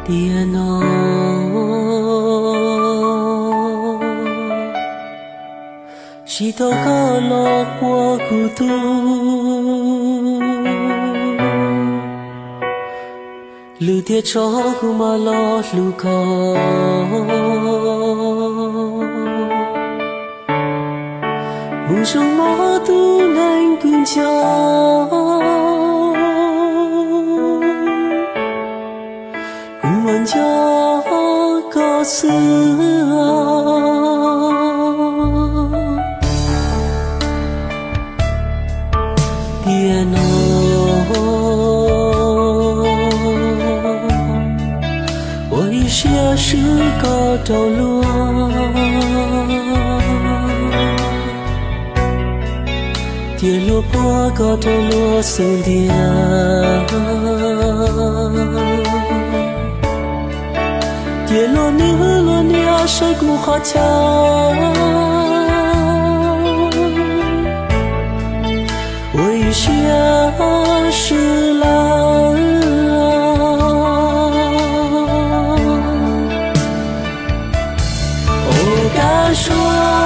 Tiam no tsis tau koj los ua kuv tub, lwm tiam tso kuv mam los hlub koj. Mus zoo mov tus neeg kuv nco, kuv mas nco koj xwb. Tiam no ua ib siab swb koj rau luag, cia luag puag koj rau luag xub ntiag. Cia luag niam luag niam saib kuv qhov chaw, ua ib siab swb lawm. Ua kab suab